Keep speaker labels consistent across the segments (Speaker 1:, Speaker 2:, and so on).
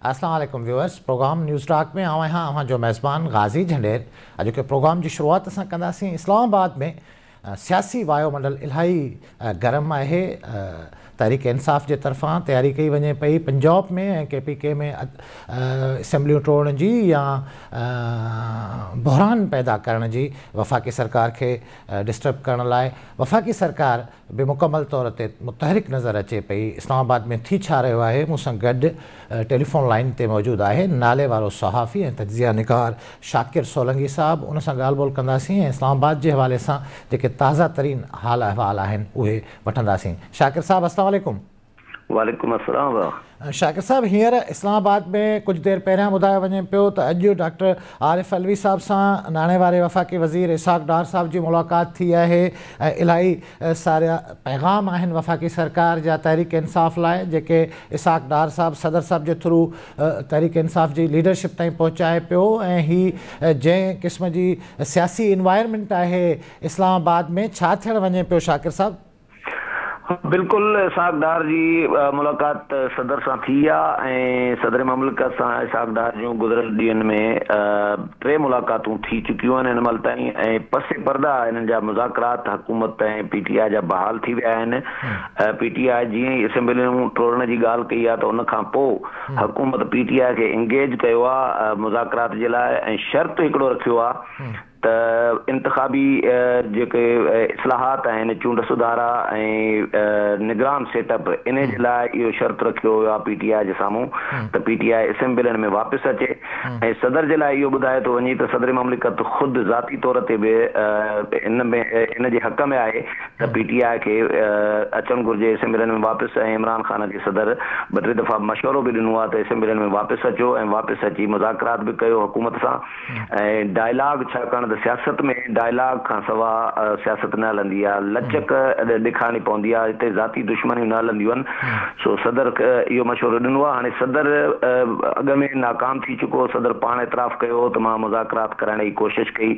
Speaker 1: اسلام عليڪم viewers, programme news talk ۾ آئون آهيان اوهان جو ميزبان غازي جهنڊير. اڄوڪي پروگرام جي شروعات اسان ڪنداسين اسلام آباد ۾ سياسي وايو منڊل الاهي گرم آهي. تحريڪ انصاف جي طرفان تياري ڪئي وڃي پئي پنجاب ۾ ۽ ڪي پي ڪي ۾ اسيمبليون ٽوڙڻ جي يا بحران پيدا ڪرڻ جي، وفاقي سرڪار کي ڊسٽرب ڪرڻ لاء وفاقي سرڪار به مڪمل طور تي متحرڪ نظر اچي پئي. اسلام آباد ۾ ٿي ڇا رهيو آهي؟ مون سان گڏ ٽيليفون لائين تي موجود آهي نالي وارو صحافي ۽ تجزيه نگار شاڪر سولنگي صاحب، ان سان ڳالهه ٻولهه ڪنداسين ۽ اسلام آباد جي حوالي سان جيڪي تازه ترين حال احوال آهن اهي وٺنداسين. شاڪر صاحب السلام عليڪم.
Speaker 2: وعليڪم السلام ڀاء.
Speaker 1: شاڪر صاحب، هينئر اسلام آباد ۾ ڪجهه دير پهريان ٻڌايو وڃي پيو ته اڄ ڊاڪٽر عارف علوي صاحب سان ناڻي واري وفاقي وزير اسحاق ڊار صاحب جي ملاقات ٿي آهي ۽ الاهي سارا پيغام آهن وفاقي سرڪار جا تحريڪ انصاف لاء جيڪي اسحاق ڊار صاحب صدر صاحب جي ٿرو تحريڪ انصاف جي ليڊرشپ تائين پهچائي پيو ۽ هي جنهن قسم جي سياسي انوائرمينٽ آهي اسلام آباد ۾ ڇا ٿيڻ وڃي پيو شاڪر صاحب؟
Speaker 2: بلڪل، اسحاق ڊار جي ملاقات صدر سان ٿي آ ۽ صدر مملڪت سان اسحاق ڊار جون گذريل ڏينهن ۾ ٽي ملاقاتون ٿي چڪيون آهن هن مهل تائين ۽ پس پرده انهن جا مذاڪرات حڪومت ۽ پي ٽي آء جا بحال ٿي ويا آهن. پي ٽي آء جيئن ئي اسيمبليون ٽوڙڻ جي ڳالهه ڪئي آ ته ان کان پو حڪومت پي ٽي آء کي انگيج ڪيو آ مذاڪرات جي لاء ۽ شرط هڪڙو رکيو آ ته انتخابي جيڪي اصلاحات آهن، چونڊ سڌارا ۽ نگران سيٽ اپ، انهي جي لاء اهو شرط رکيو ويو آهي پي ٽي آء جي سامهون ته پي ٽي آء اسيمبلين ۾ واپس اچي ۽ صدر جي لاء اهو ٻڌايو ٿو وڃي ته صدر مملڪت خود ذاتي طور تي به ان ۾ ان جي حق ۾ آهي ته پي ٽي آء کي اچڻ گهرجي اسيمبلين ۾ واپس ۽ عمران خان کي صدر ٻه ٽي دفعا مشورو به ڏنو آهي ته اسيمبلين ۾ واپس اچو ۽ واپس اچي مذاڪرات به ڪيو حڪومت سان. ۽ ڊائلاگ ڇاڪاڻ ته سياست ۾ ڊائلاگ کان سوا سياست نه هلندي آهي، لچڪ ڏيکارڻي پوندي آهي، هتي ذاتي دشمنيون نه هلنديون آهن، سو صدر اهو مشورو ڏنو آهي، هاڻي صدر اڳ ۾ ناڪام ٿي چڪو هو، صدر پاڻ اعتراف ڪيو هو ته مان مذاڪرات ڪرائڻ جي ڪوشش ڪئي،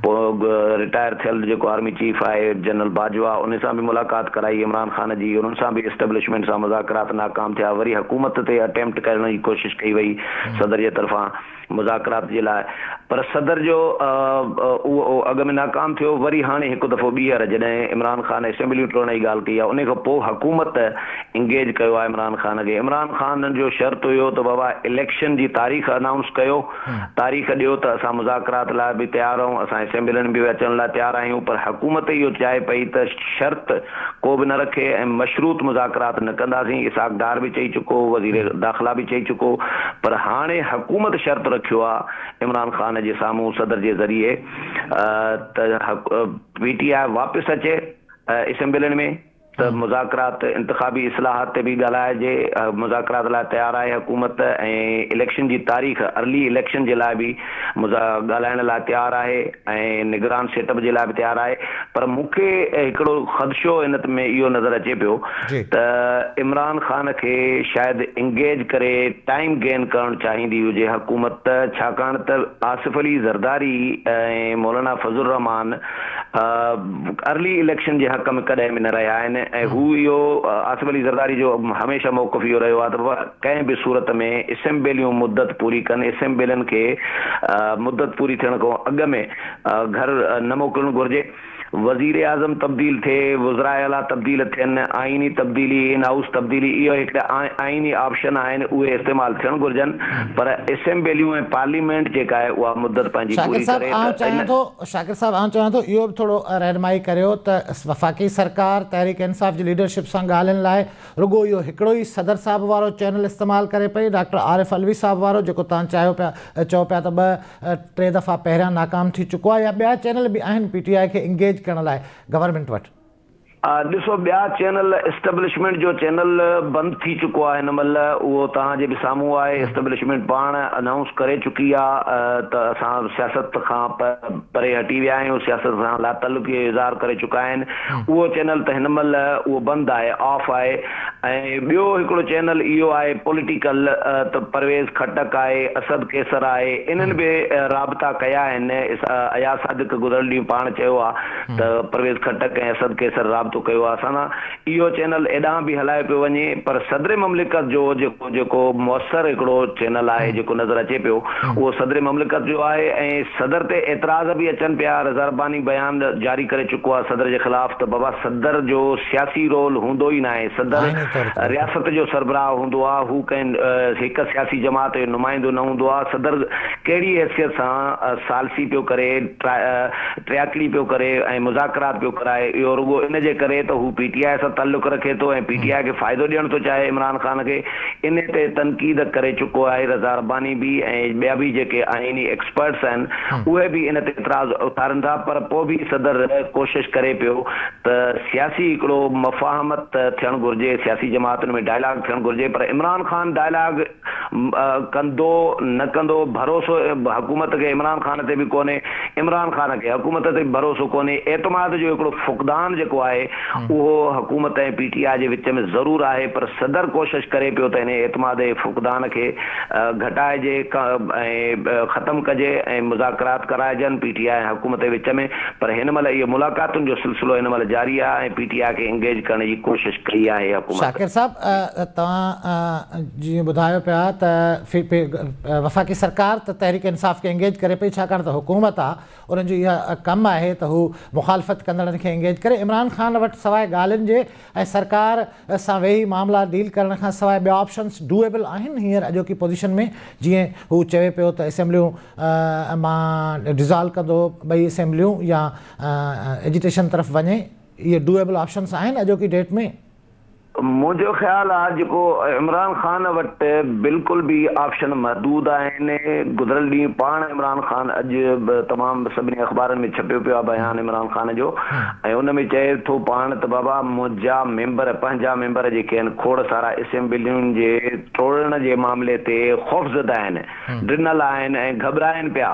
Speaker 2: پوء رٽائر ٿيل جيڪو آرمي چيف آهي جنرل باجوا ان سان به ملاقات ڪرائي عمران خان جي، انهن سان به اسٽيبلشمينٽ سان مذاڪرات ناڪام ٿيا، وري حڪومت تي اٽيمپٽ ڪرڻ جي ڪوشش ڪئي وئي صدر جي طرفان. مذاڪرات جي لاء پر صدر جو اهو اڳ ۾ ناڪام ٿيو وري هاڻي هڪ دفعو ٻيهر جڏهن عمران خان اسيمبليون ٽوڙڻ جي ڳالهه ڪئي آهي انهي کان پوء حڪومت انگيج ڪيو آهي عمران خان کي عمران خان جو شرط هيو ته بابا اليڪشن جي تاريخ انائونس ڪيو تاريخ ڏيو ته اسان مذاڪرات لاء به تيار آهيون اسان اسيمبلين به اچڻ لاء تيار آهيون پر حڪومت اهو چاهي پئي ته شرط ڪو به نه رکي ۽ مشروط مذاڪرات نه ڪنداسين، اسحاق ڊار به چئي چڪو، وزير داخلا به چئي چڪو پر هاڻي حڪومت شرط رکيو آ عمران خان جي سامهون صدر جي ذريعي ته پي ٽي آء واپس اچي اسيمبلين ۾ ته مذاڪرات انتخابي اصلاحات تي به ڳالهائجي، مذاڪرات لاء تيار آهي حڪومت ۽ اليڪشن جي تاريخ ارلي اليڪشن جي لاء به ڳالهائڻ لاء تيار آهي ۽ نگران سيٽ اپ جي لاء به تيار آهي پر مون کي هڪڙو خدشو ان ۾ اهو نظر اچي پيو ته عمران خان کي شايد انگيج ڪري ٽائيم گين ڪرڻ چاهيندي هجي حڪومت ڇاڪاڻ ته آصف علي زرداري ۽ مولانا فضل الرحمان ارلي اليڪشن جي حق ۾ ڪڏهن به نه رهيا آهن ۽ هو اهو آصف علي زرداري جو هميشه موقف اهو رهيو آهي ته بابا ڪنهن به صورت ۾ اسيمبليون مدت پوري ڪن، اسيمبلين کي مدت پوري ٿيڻ کان اڳ ۾ گهر نه موڪلڻ گهرجي، وزيراعظم تبديل ٿئي، وزراء اعليٰ تبديل ٿين، آئيني تبديلي، ان هائوس تبديلي اهي هڪڙا آئيني آپشن آهن اهي استعمال ٿيڻ گهرجن پر اسيمبليون ۽ پارليمينٽ جيڪا آهي اها مدت پنهنجي
Speaker 1: شاڪر
Speaker 2: پوري
Speaker 1: صاحب
Speaker 2: ڪري
Speaker 1: آئون
Speaker 2: ته
Speaker 1: چاهيان
Speaker 2: ان
Speaker 1: ٿو شاڪر صاحب آئون چاهيان ٿو اهو به ٿورو رهنمائي ڪريو ته وفاقي سرڪار تحريڪ انصاف جي ليڊرشپ سان ڳالهين لاء رڳو اهو هڪڙو ئي صدر صاحب وارو چينل استعمال ڪري پئي ڊاڪٽر عارف علوي صاحب وارو جيڪو توهان چاهيو پيا چئو پيا ته ٻه ٽي دفعا پهريان ناڪام ٿي چڪو آهي يا ٻيا چينل به آهن پي ٽي آء کي انگيج ڪرڻ لاء گورنمينٽ وٽ.
Speaker 2: ڏسو ٻيا چينل اسٽبلشمينٽ جو چينل بند ٿي چڪو آهي هن مهل اهو توهان جي به سامهون آهي اسٽبلشمينٽ پاڻ انائونس ڪري چڪي آهي ته اسان سياست کان پري هٽي ويا آهيون سياست سان لاتعلقي جو اظهار ڪري چڪا آهن اهو چينل ته هن مهل اهو بند آهي آف آهي ۽ ٻيو هڪڙو چينل اهو آهي پوليٽيڪل ته پرويز خٽڪ آهي اسد قيصر آهي انهن به رابطا ڪيا آهن اياز صادق گذريل ڏينهن پاڻ چيو آهي ته پرويز خٽڪ ۽ اسد قيصر رابطو رابطو ڪيو آهي اسان سان اهو چينل ايڏانهن به هلايو پيو وڃي پر صدر مملڪت جو جيڪو جيڪو موثر هڪڙو چينل آهي جيڪو نظر اچي پيو اهو صدر مملڪت جو آهي ۽ صدر تي اعتراض به اچن پيا رضا رباني بيان جاري ڪري چڪو آهي صدر جي خلاف ته بابا صدر جو سياسي رول هوندو ئي ناهي صدر رياست جو سربراهه هوندو آهي هو ڪنهن هڪ سياسي جماعت جو نمائندو نه هوندو آهي صدر ڪهڙي حيثيت سان ثالثي پيو ڪري ٽياڪڙي پيو ڪري ۽ مذاڪرات پيو ڪرائي اهو رڳو ان جي ڪري ته هو پي ٽي آء سان تعلق رکي ٿو ۽ پي ٽي آء کي فائدو ڏيڻ ٿو چاهي عمران خان کي ان تي تنقيد ڪري چڪو آهي رضا رباني به ۽ ٻيا به جيڪي آئيني ايڪسپرٽس آهن اهي به ان تي اعتراض اٿارين ٿا پر پوء به صدر ڪوشش ڪري پيو ته سياسي هڪڙو مفاهمت ٿيڻ گهرجي سياسي جماعتن ۾ ڊائلاگ ٿيڻ گهرجي پر عمران خان ڊائلاگ ڪندو نه ڪندو ڀروسو حڪومت کي عمران خان تي به ڪونهي عمران خان کي حڪومت تي به ڀروسو ڪونهي اعتماد جو هڪڙو فقدان جيڪو آهي اهو حڪومت ۽ پي ٽي آء جي وچ ۾ ضرور آهي پر صدر ڪوشش ڪري پيو ته انهي اعتماد جي فقدان کي گهٽائجي ۽ ختم ڪجي ۽ مذاڪرات ڪرائجن پي ٽي آء ۽ حڪومت جي وچ ۾ پر هن مهل اهي ملاقاتن جو سلسلو هن مهل جاري آهي ۽ پي ٽي آء کي انگيج ڪرڻ جي ڪوشش ڪئي آهي حڪومت.
Speaker 1: شاڪر صاحب توهان جيئن ٻڌايو پيا ته وفاقي سرڪار ته تحريڪ انصاف کي انگيج ڪري پئي ڇاڪاڻ ته حڪومت آ انهن جو اها ڪم آهي ته هو مخالفت ڪندڙن کي انگيج ڪري عمران خان وٽ سواء ڳالهين جي ۽ سرڪار سان ويهي معاملا ڊيل ڪرڻ کان سواء ٻيا آپشنس ڊوئيبل آهن هينئر اڄوڪي پوزيشن ۾ جيئن هو چوي پيو ته اسيمبليون مان ڊزالو ڪندو ٻئي اسيمبليون يا ايجيٽيشن طرف وڃي اهي ڊوئيبل آپشنس آهن اڄوڪي ڊيٽ ۾؟
Speaker 2: منهنجو خيال آ جيڪو عمران خان وٽ بلڪل به آپشن محدود آهن گذريل ڏينهن پاڻ عمران خان اڄ به تمام سڀني اخبارن ۾ ڇپيو پيو آ بيان عمران خان جو ۽ ان ۾ چئي ٿو پاڻ ته بابا منهنجا ميمبر پنهنجا ميمبر جيڪي آهن کوڙ سارا اسيمبلين جي ٽوڙڻ جي معاملي تي خوفزده آهن ڊنل آهن ۽ گهٻرائن پيا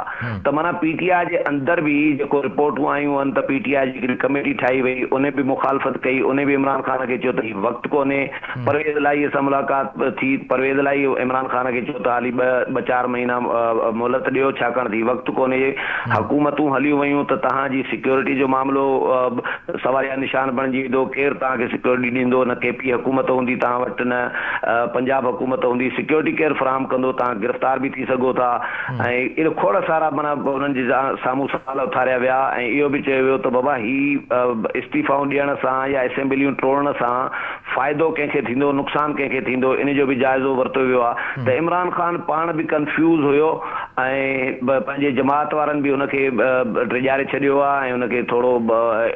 Speaker 2: ته معنيٰ پي ٽي آء جي اندر به جيڪو رپورٽون آيون آهن ته پي ٽي آء جي هڪڙي ڪميٽي ٺاهي وئي انهي به مخالفت ڪئي انهي به عمران خان کي چيو ته هي وقت ڪونهي پرويز الاهي سان ملاقات ٿي پرويز الاهي عمران خان کي چيو ته حالي ٻه ٻه چار مهينا مهلت ڏيو ڇاڪاڻ ته هي وقت ڪونهي حڪومتون هليون ويون ته توهان جي سيڪيورٽي جو معاملو سواليا نشان بڻجي ويندو ڪير توهان کي سيڪيورٽي ڏيندو نه ڪي پي حڪومت هوندي توهان وٽ نه پنجاب حڪومت هوندي سيڪيورٽي ڪير فراهم ڪندو توهان گرفتار به ٿي سگهو ٿا ۽ اهڙا کوڙ سارا معنيٰ انهن جي سامهون سوال اٿاريا ويا ۽ اهو به چيو ويو ته بابا هي استعيفائون ڏيڻ سان يا اسيمبليون ٽوڙڻ سان فائدو ڪنهن کي ٿيندو نقصان ڪنهن کي ٿيندو ان جو به جائزو ورتو ويو آهي ته عمران خان پاڻ به ڪنفيوز هيو ۽ پنهنجي جماعت وارن به ان کي ڊيڄاري ڇڏيو آهي ۽ ان کي ٿورو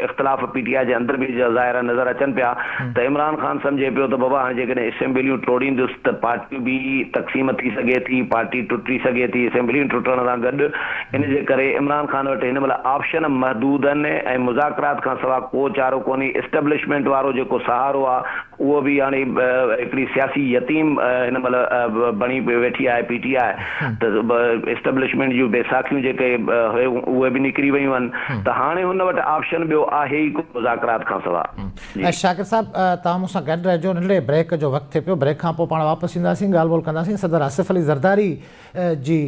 Speaker 2: اختلاف پي ٽي آء جي اندر به ظاهر آهي نظر اچن پيا ته عمران خان سمجهي پيو ته بابا هاڻي جيڪڏهن اسيمبليون ٽوڙيندس ته پارٽي به تقسيم ٿي سگهي ٿي، پارٽي ٽٽي سگهي ٿي اسيمبلين ٽٽڻ سان گڏ، ان جي ڪري عمران خان وٽ هن مهل آپشن محدود آهن ۽ مذاڪرات کان سوا ڪو چارو ڪونهي، اسٽيبلشمينٽ وارو جيڪو سهارو آهي اهو به هاڻي هڪڙي سياسي يتيم هن مهل بڻي ويٺي آهي پي ٽي آء ته اسٽيبلشمينٽ جون بيساکيون جيڪي هيون اهي به نڪري ويون آهن ته هاڻي هن وٽ آپشن ٻيو آهي ئي ڪونه مذاڪرات کان سوا.
Speaker 1: جي. شاڪر صاحب توهان مون سان گڏ رهجو ننڍڙي بريڪ جو وقت ٿئي پيو بريڪ کان پوء پاڻ واپس اينداسين ڳالهه ٻولهه ڪنداسين صدر آصف علي زرداري جي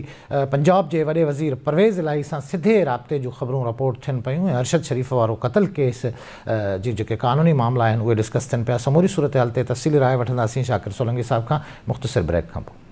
Speaker 1: پنجاب جي وڏي وزير پرويز الاهي سان سڌي رابطي جون خبرون رپورٽ ٿين پيون ۽ ارشد شريف وارو قتل ڪيس جي جيڪي قانوني معاملا آهن اهي ڊسڪس ٿين پيا سموري صورتحال تي تفصيلي راء وٺنداسين شاڪر سولنگي صاحب کان مختصر بريڪ کان پوء.